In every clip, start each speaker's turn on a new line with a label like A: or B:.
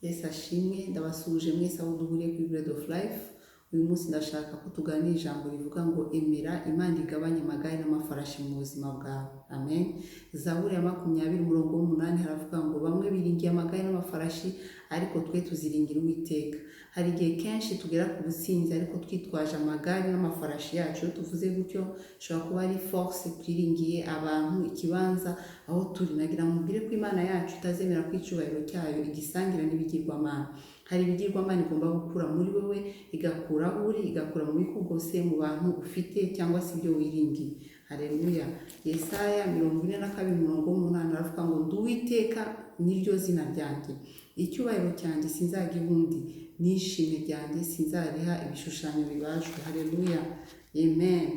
A: Yesu ashimwe. Ndabasuhuje mwese aho duhuriye kuri Bread of Life. Uyu munsi ndashaka ko tuganira ijambo rivuga ngo emera Imana igabanye amagare n'amafarashi mu buzima bwawe. Amen. Zaburi ya 20 umurongo w'8 haravuga ngo bamwe biringiye amagare n'amafarashi, ariko twe tuziringira Uwiteka. Hari igihe kenshi tugera ku butsinzi ariko twitwaje amagare n'amafarashi yacu. Iyo tuvuze gutyo, ishobora kuba ari force twiringiye, abantu, ikibanza aho turi. Nagira ngo mubwire ko Imana yacu itazemera ko icyubahiro cyayo igisangira n'ibigirwamana. Hari ibigirwamana igomba gukura muri wowe, igakura aho uri, igakura mu bikugose, mu bantu ufite cyangwa se ibyo wiringiye. Haleluya. Yesaya 42 umurongo w'8 aravuga ngo ndi Uwiteka, niryo zina ryanjye, icyubahiro cyanjye sinzagiha undi, n'ishimwe ryanjye sinzariha ibishushanyo bibajwe. Haleluya, amen.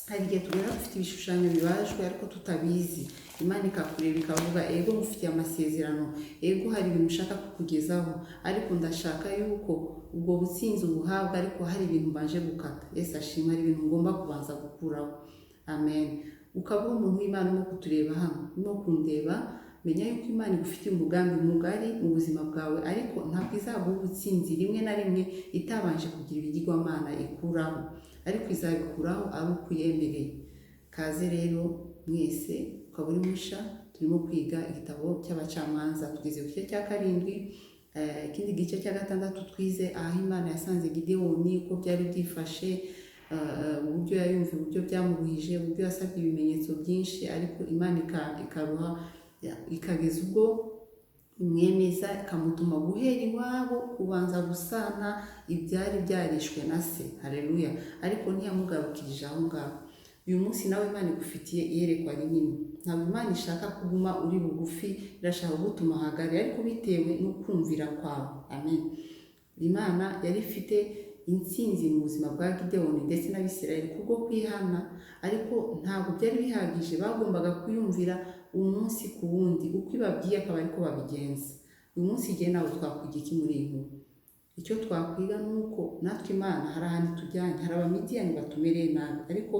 A: Hari igihe tugera dufite ibishushanyo bibajwe ariko tutabizi. Imana ikakureba ikavuga: ego, ngufitiye amasezerano, ego, hari ibintu ushaka kukugezaho, ariko ndashaka yuko ubwo butsinzi ubuhabwa, ariko hari ibintu mbanje gukata. Yesu ashimwe. Hari ibintu ngomba kubanza gukuraho. Amen. Ukaba uri umuntu w'Imana urimo kutureba hano, urimo kundeba, menya yuko Imana igufitiye umugambi mugari mu buzima bwawe, ariko ntabwo izaguha ubutsinzi rimwe na rimwe itabanje kugira ibigirwamana ikuraho, ariko izabikuraho ari uko uyemereye. Kaze rero mwese. Ukaba uri musha, turimo kwiga igitabo cy'Abacamanza, tugeze ku gice cya 7. Ikindi gice cya 6 twize aho Imana yasanze Gidewoni, uko byari byifashe, uburyo yayumva, uburyo byamuruhije, uburyo yasabye ibimenyetso byinshi, ariko Imana ikaruha ikageza ubwo imwemeza, ikamutuma guhera iwabo kubanza gusana ibyari byarishwe na se. Haleluya. Ariko ntiyamugarukirije aho ngaho. Uyu munsi nawe Imana igufitiye iyerekwa rinini. Ntabwo Imana ishaka kuguma uri bugufi, irashaka kugutuma ahagari, ariko bitewe no kumvira kwawe. Amen. Imana yari ifite intsinzi mu buzima bwa Gidewoni ndetse n'Abisirayeli kubwo kwihana, ariko ntabwo byari bihagije. Bagombaga kuyumvira umunsi ku wundi, uko ibabwiye akaba ariko babigenza. Uyu munsi igihe nawe twakwiga iki muri iyi nkuru? Icyo twakwiga ni uko natwe Imana hari ahantu tujyanye, hari Abamidiyani batumereye nabi, ariko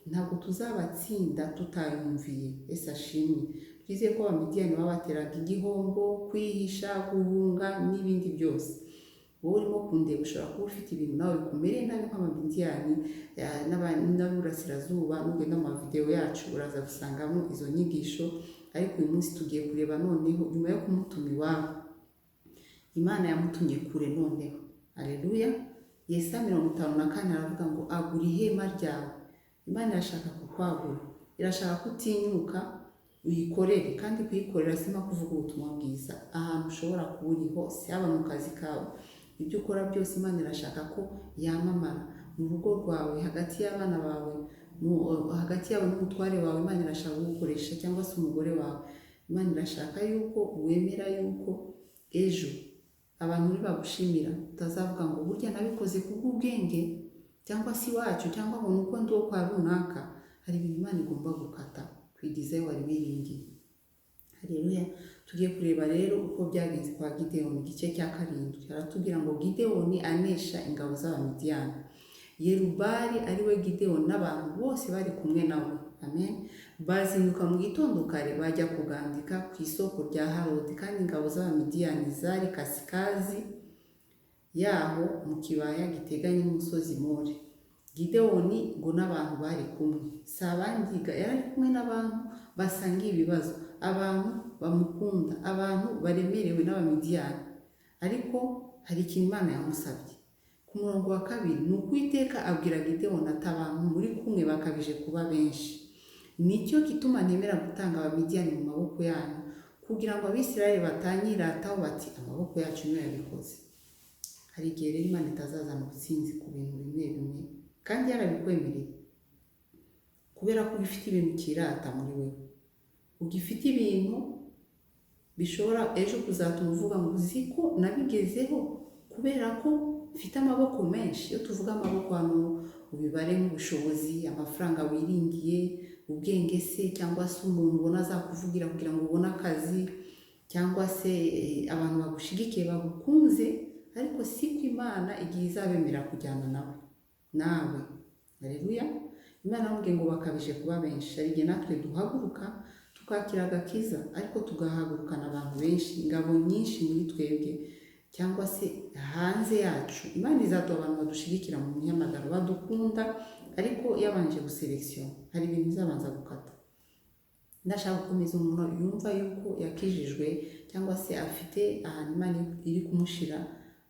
A: ntabwo tuzabatsinda tutayumviye. Ese ashimwe. Twizeye ko Abamidiyani babateraga igihombo, kwihisha, guhunga n'ibindi byose. Wowe urimo kundeba ushobora kuba ufite ibintu nawe bikumereye nabi nk'Abamidiyani n'Aburasirazuba. Nugenda mu mavidewo yacu uraza gusangamo izo nyigisho. Ariko uyu munsi tugiye kureba noneho nyuma yo kumutuma iwabo, Imana yamutumye kure noneho. Aleluya. Yesaya 54 aravuga ngo agura ihema ryawe. Imana irashaka kukwagura, irashaka ko utinyuka uyikorere, kandi kuyikorera sima kuvuga ubutumwa bwiza ahantu ushobora kuba uri hose, haba mu kazi kawe, ibyo ukora byose. Imana irashaka ko yamamara mu rugo rwawe, hagati y'abana bawe, hagati yawe n'umutware wawe. Imana irashaka kugukoresha, cyangwa se umugore wawe. Imana irashaka yuko wemera yuko ejo abantu nibagushimira utazavuga ngo burya nabikoze kubw'ubwenge cyangwa se iwacu, cyangwa ngo nuko ndi uwo kwa runaka. Hari ibintu Imana igomba gukata kwigizayo wari wiringiye. Haleluya. Tugiye kureba rero uko byagenze kwa Gidewoni, igice cya 7. Haratubwira ngo Gidewoni anesha ingabo z'Abamidiyani. Yerubali, ari we Gidewoni, n'abantu bose bari kumwe nawe, amen, bazinduka mu gitondo kare bajya kugandika ku isoko rya Harodi, kandi ingabo z'Abamidiyani zari kasikazi yaho mu kibaya giteganye n'umusozi More. Gidewoni ngo n'abantu bari kumwe, si abandi, yari ari kumwe n'abantu basangiye ibibazo, abantu bamukunda, abantu baremerewe n'Abamidiyani. Ariko hari ikintu Imana yamusabye. Ku murongo wa 2 ni uko Uwiteka abwira Gidewoni ati abantu muri kumwe bakabije kuba benshi, nicyo gituma ntemera gutanga Abamidiyani mu maboko yanyu, kugira ngo Abisirayeli batanyirataho bati amaboko yacu niyo yabikoze. Hari igihe rero Imana itazazana ubutsinzi ku bintu bimwe bimwe kandi yarabikwemereye, kubera ko ugifite ibintu ukirata muri wewe, ugifite ibintu bishobora ejo kuzatuma uvuga ngo uzi ko nabigezeho kubera ko mfite amaboko menshi. Iyo tuvuga amaboko hano, ubibare nk'ubushobozi, amafaranga wiringiye, ubwenge se, cyangwa se umuntu ubona azakuvugira kugira ngo ubone akazi, cyangwa se abantu bagushigikiye, bagukunze. Ariko si ko Imana igihe izabemera kujyana nawe. Haleluya. Imana yamubwiye ngo bakabije kuba benshi. Hari igihe natwe duhaguruka. Tukakira agakiza, ariko tugahagurukana abantu benshi, ingabo nyinshi muri twebwe cyangwa se hanze yacu. Imana izaduha abantu badushigikira mu mihamagaro, badukunda, ariko yabanje gusélectionna. Hari ibintu izabanza gukata. Ndashaka gukomeza umuntu yumva yuko yakijijwe cyangwa se afite ahantu Imana iri kumushira,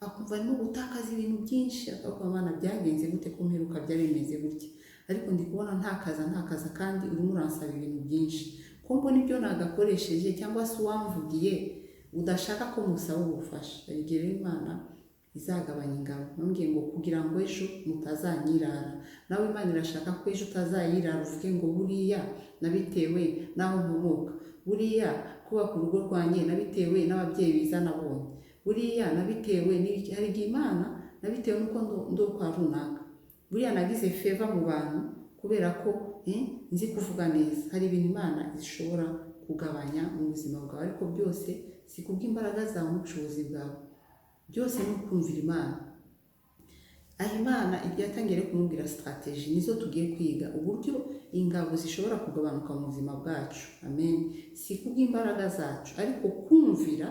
A: akumva arimo gutakaza ibintu byinshi, akavuga: "Imana, byagenze gute ko mperuka byari bimeze gutya, ariko ndi kubona ntakaza, ntakaza, kandi urimo uransaba ibintu byinshi, ko mbona ibyo nagakoresheje cyangwa se uwamvugiye udashaka ko musaba ubufasha?" Hari igihe rero Imana izagabanya ingabo. Nambwiye ngo kugira ngo ejo mutazanyirara. Nawe Imana irashaka ko ejo utazayirara, uvuge ngo buriya nabitewe n'aho nkomoka, buriya kubaka urugo rwanjye nabitewe n'ababyeyi biza nabonye, buriya nabitewe n'ibiki. Hari igihe Imana nabitewe n'uko ndo kwa runaka, buriya nagize faveur mu bantu kubera ko nzi kuvuga neza. Hari ibintu Imana ishobora kugabanya mu buzima bwawe, ariko byose si kubw'imbaraga zawe n'ubushobozi bwawe, byose ni ukumvira Imana. Aho Imana ibyo yatangiye rero kumubwira stratégie, nizo tugiye kwiga, uburyo ingabo zishobora kugabanuka mu buzima bwacu. Amen. Si kubw'imbaraga zacu, ariko kumvira,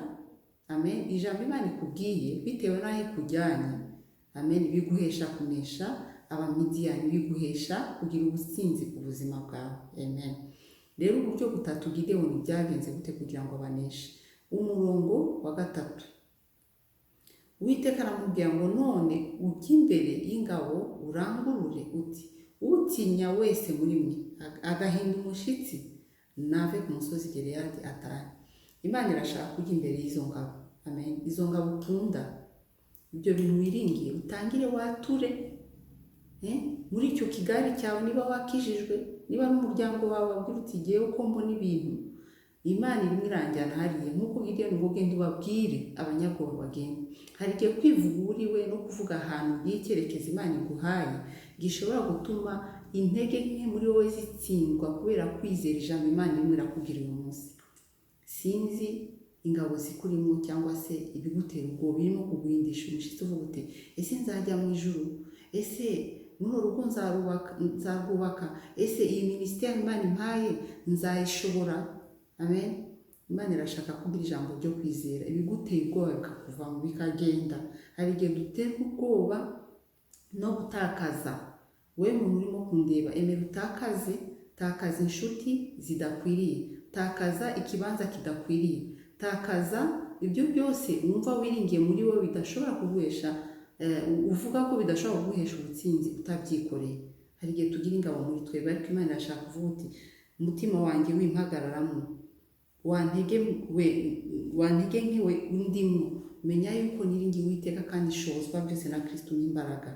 A: amen, ijambo Imana ikubwiye bitewe n'aho ikujyanye, amen, biguhesha kunesha Abamidiyani, biguhesha kugira ubutsinzi ku buzima bwawe. Amen. Rero uburyo butatu Gidewoni byagenze gute kugira ngo abaneshe? Umurongo wa 3, Uwiteka aramubwira ngo: "None ujye imbere y'ingabo urangurure uti: 'Utinya wese muri mwe agahinda umushyitsi nave ku musozi Gileyadi atahe.'" Imana irashaka kujya imbere y'izo ngabo, amen, izo ngabo ukunda, ibyo bintu wiringiye, utangire wature muri icyo kigari cyawe. Niba wakijijwe, niba n'umuryango wawe, wabwira uti: "Jyewe uko mbona ibintu, Imana irimo iranjyana hariya." Nk'uko Gideyoni ngo: "Genda ubabwire abanyabwoba bagenda." Hari igihe kwivuga uriwe no kuvuga ahantu ugiye, icyerekezo Imana iguhaye, gishobora gutuma intege nke muri wowe zitsindwa kubera kwizera ijambo Imana irimo irakubwira uyu munsi. Sinzi ingabo zikurimo cyangwa se ibigutera ubwoba, birimo kuguhindisha umushyitsi, uvuga uti: "Ese nzajya mu ijuru? Ese muri uru rugo nzarwubaka? Ese iyi minisiteri Imana impaye nzayishobora?" Amen. Imana irashaka kugira ijambo ryo kwizera, ibiguteye ubwoba bikakuvamo, bikagenda. Hari igihe duterwa ubwoba no gutakaza. Wowe muntu urimo kundeba, emera utakaze. Takaza inshuti zidakwiriye, takaza ikibanza kidakwiriye, takaza ibyo byose wumva wiringiye muri wowe bidashobora kuguhesha, uvuga ko bidashobora kuguhesha ubutsinzi utabyikoreye. Hari igihe tugira ingabo muri twebwe, ariko Imana irashaka kuvuga uti: "Umutima wanjye wimpagararamo, wantege we, wantege nke we undimo, menya yuko niringiye Uwiteka kandi ishobozwa byose na Kristo n'imbaraga."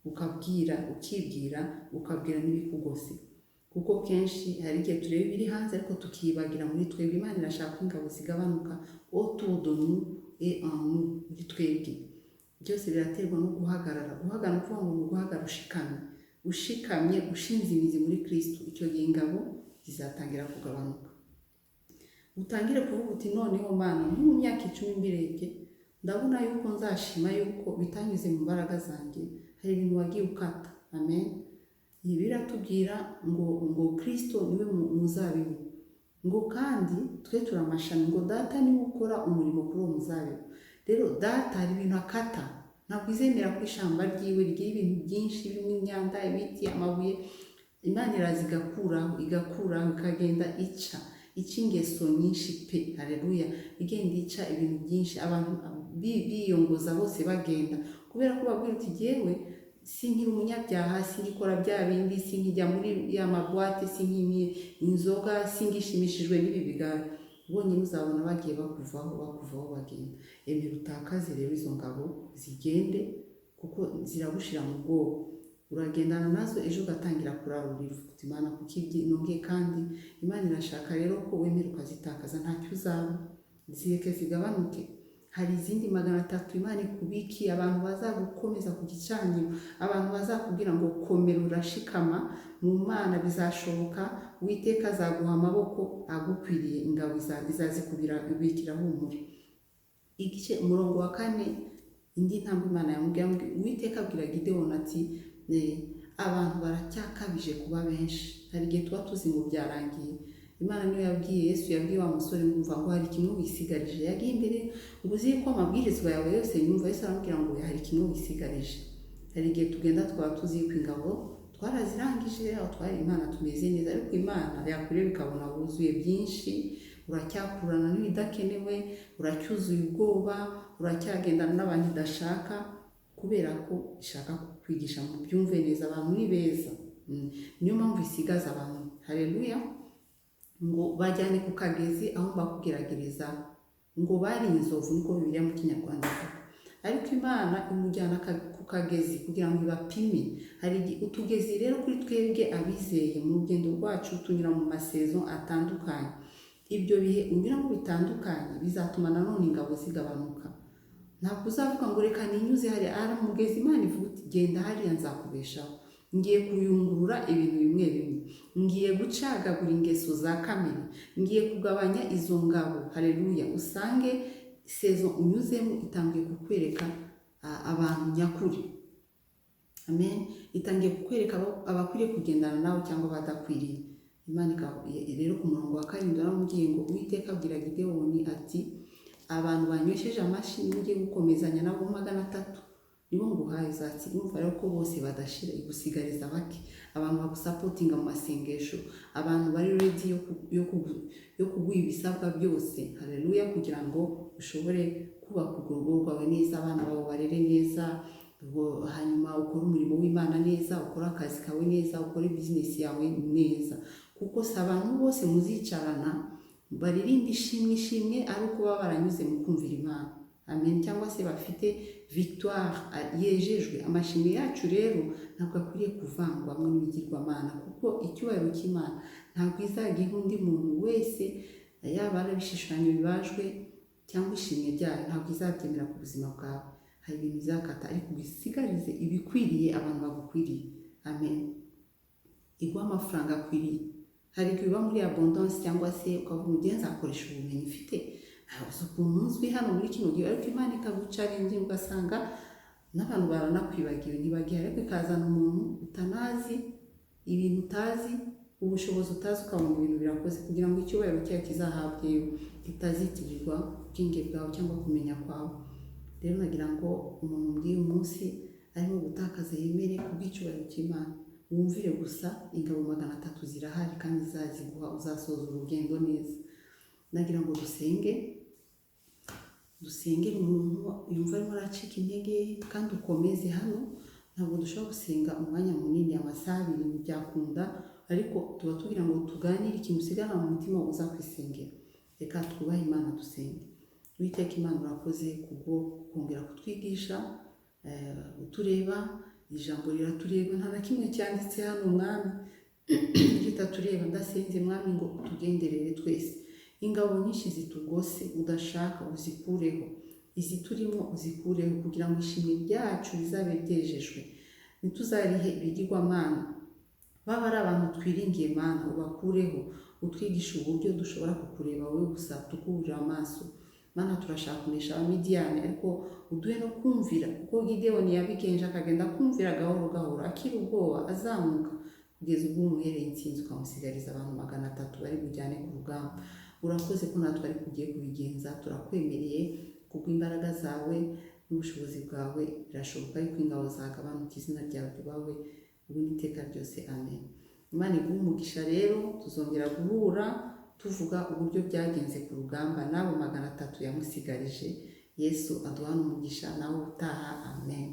A: Ukabwira, ukibwira, ukabwira n'ibikugose, kuko kenshi hari igihe tureba ibiri hanze ariko tukibagira muri twebwe. Imana irashaka ko ingabo zigabanuka autour de nous et en nous, muri twebwe. Byose biraterwa no guhagarara. Guhagarara ni ukuvuga ngo ni uguhagarara ushikamye, ushikamye, ushinze imizi muri Kristo. Icyo gihe ingabo zizatangira kugabanuka. Utangire kuvuga uti: "Noneho Mana, nko mu myaka 10 mbirebye, ndabona yuko nzashima yuko bitanyuze mu mbaraga zanjye, hari ibintu wagiye ukata." Amen. Ibi biratubwira ngo Kristo niwe muzabibu, ngo kandi twe turi amashami, ngo Data niwe ukora umurimo kuri uwo muzabibu. Rero Data hari ibintu akata. Ntabwo izemera ko ishyamba ryiwe rigira ibintu byinshi birimo imyanda, ibiti, amabuye. Imana iraza igakuraho, igakuraho, ikagenda ica, ica ingeso nyinshi pe. Hareruya. Igenda ica ibintu byinshi, abantu biyongoza bose bagenda, kubera ko babwira uti: "Jyewe sinkiri umunyabyaha, sinkikora bya bindi, sinkijya muri ya maboîte, sinkimye inzoga, singishimishijwe n'ibi bigare." Bonyine uzabona bagiye bakuvaho, bakuvaho, bagenda. Emera utakaze rero izo ngabo zigende, kuko ziragushira mu bwoba. Uragendana nazo, ejo ugatangira kurarurira uti: "Imana, kuko ibyi nongeye?" Kandi Imana irashaka rero ko wemera ukazitakaza, ntacyo uzaba. Zireke zigabanuke. Hari izindi 300 Imana ikubikiye, abantu bazagukomeza ku gicaniro, abantu bazakubwira ngo: "Komera, urashikama mu Mana, bizashoboka, Uwiteka azaguha amaboko agukwiriye." Ingabo izazikubikira, humura. Igice, umurongo wa 4, indi ntambwe Imana yamubwira: Uwiteka abwira Gidewoni ati: "Abantu baracyakabije kuba benshi." Hari igihe tuba tuzi ngo byarangiye. Imana niyo yabwiye Yesu, yabwiye wa musore ngo umva, ngo hari kimwe wisigarije. Yagiye imbere ngo uzi ko amabwirizwa yawe yose yumva. Yesu aramubwira ngo hari kimwe wisigarije. Hari igihe tugenda twaba tuzi ko ingabo twarazirangije, aho twari Imana tumeze neza, ariko Imana yakureba ikabona wuzuye byinshi, uracyakurana n'ibidakenewe, uracyuzuye ubwoba, uracyagendana n'abantu idashaka, kubera ko ishaka kukwigisha ngo ubyumve neza. Abantu ni beza. Niyo mpamvu isigaza abantu. Haleluya! Ngo bajyane ku kagezi aho bakugeragereza, ngo bari inzovu, niko Bibiliya mu Kinyarwanda ivuga. Ariko Imana imujyana ku kagezi kugira ngo ibapime. Hari utugezi rero kuri twebwe abizeye mu rugendo rwacu, tunyura mu ma saison atandukanye. Ibyo bihe unyuramo bitandukanye bizatuma nanone ingabo zigabanuka. Ntabwo uzavuga ngo reka ninyuze hariya ari umugezi. Imana ivuga uti genda hariya, nzakubeshaho, ngiye kuyungurura ibintu bimwe bimwe, ngiye gucagagura ingeso za kamere, ngiye kugabanya izo ngabo. Haleluya! Usange saison unyuzemo itangiye kukwereka abantu nyakuri. Amen. Itangiye kukwereka abakwiriye kugendana nawe cyangwa abadakwiriye. Imana rero ku murongo wa 7 aramubwiye ngo Uwiteka abwira Gidewoni ati abantu banywesheje amashyi nibo ugiye gukomezanya nabo, 300 nibo nguhaye, uzakira. Urumva rero ko bose badashira, igusigariza bake, abantu bagusupportinga mu masengesho, abantu bari ready yo kuguha ibisabwa byose. Haleluya! Kugira ngo ushobore kubaka urwo rugo rwawe neza, abana bawe barere neza, hanyuma ukore umurimo w'Imana neza, ukore akazi kawe neza, ukore bizinesi yawe neza. Kuko si abantu bose muzicarana baririmba ishimwe. Ishimwe ari uko baba baranyuze mu kumvira Imana. Amen. Cyangwa se bafite victoire yejejwe. Amashimwe yacu rero ntabwo akwiriye kuvangwamo n'ibigirwamana, kuko icyubahiro cy'Imana ntabwo izagiha undi muntu wese, yaba ari ibishushanyo bibajwe cyangwa ishimwe ryayo, ntabwo izabyemera ku buzima bwawe. Hari ibintu bizakata, ariko ubisigarize ibikwiriye abantu bagukwiriye. Amen. Iguha amafaranga akwiriye. Hari igihe uba muri abondance, cyangwa se ukavuga ngo nzakoresha ubumenyi mfite, uzi ukuntu nzwi hano muri kino gihe, ariko Imana ikaguchallenginga, ugasanga n'abantu baranakwibagiwe, ntibagiye, ariko ikazana umuntu utanazi, ibintu utazi, ubushobozi utazi, ukabona ibintu birakoze kugira ngo icyubahiro cyayo kizahabweyo, kitazitirirwa ubwenge bwawe cyangwa kumenya kwawe. Rero nagira ngo umuntu mbwiye umunsi arimo gutakaza yemere kubw'icyubahiro cy'Imana, wumvire gusa ingabo 300 zirahari kandi zaziguha, uzasoza urugendo neza. Nagira ngo dusenge, dusengere umuntu yumva arimo aracika intege kandi ukomeze. Hano ntabwo dushobora gusenga umwanya munini, amasaha 2 ntibyakunda, ariko tuba tugira ngo tuganire ikintu usigara mu mutima uza kwisengera. Reka twubahe Imana, dusenge. Uwiteka Imana, urakoze kubwo kongera kutwigisha, utureba. Ijambo riratureba, nta na kimwe cyanditse hano, Mwami, kitatureba. Ndasenze, Mwami, ngo utugenderere twese. Ingabo nyinshi zitugose udashaka uzikureho, iziturimo uzikureho, kugira ngo ishimwe ryacu rizabe ryejejwe, ntituzarihe ibigirwamana. Baba ari abantu twiringiye, Mana, ubakureho, utwigishe uburyo dushobora kukureba wowe gusa, tukuburira amaso. Mana, turashaka kunesha Abamidiyani, ariko uduhe no kumvira kuko Gideyoni yabigenje, akagenda kumvira gahoro gahoro, akira ubwoba, azamuka kugeza ubwo umuhereye intsinzi, ukamusigariza abantu 300 bari bujyane ku rugamba. Urakoze ko natwe ariko ugiye kubigenza. Turakwemereye kubw'imbaraga zawe n'ubushobozi bwawe, birashoboka yuko ingabo zagabanuka. Izina ryawe ryubahwe ubu n'iteka ryose. Amen. Imana iguhe umugisha. Rero tuzongera guhura tuvuga uburyo byagenze ku rugamba n'abo 300 yamusigarije. Yesu aduhane umugisha. Nawe utaha. Amen.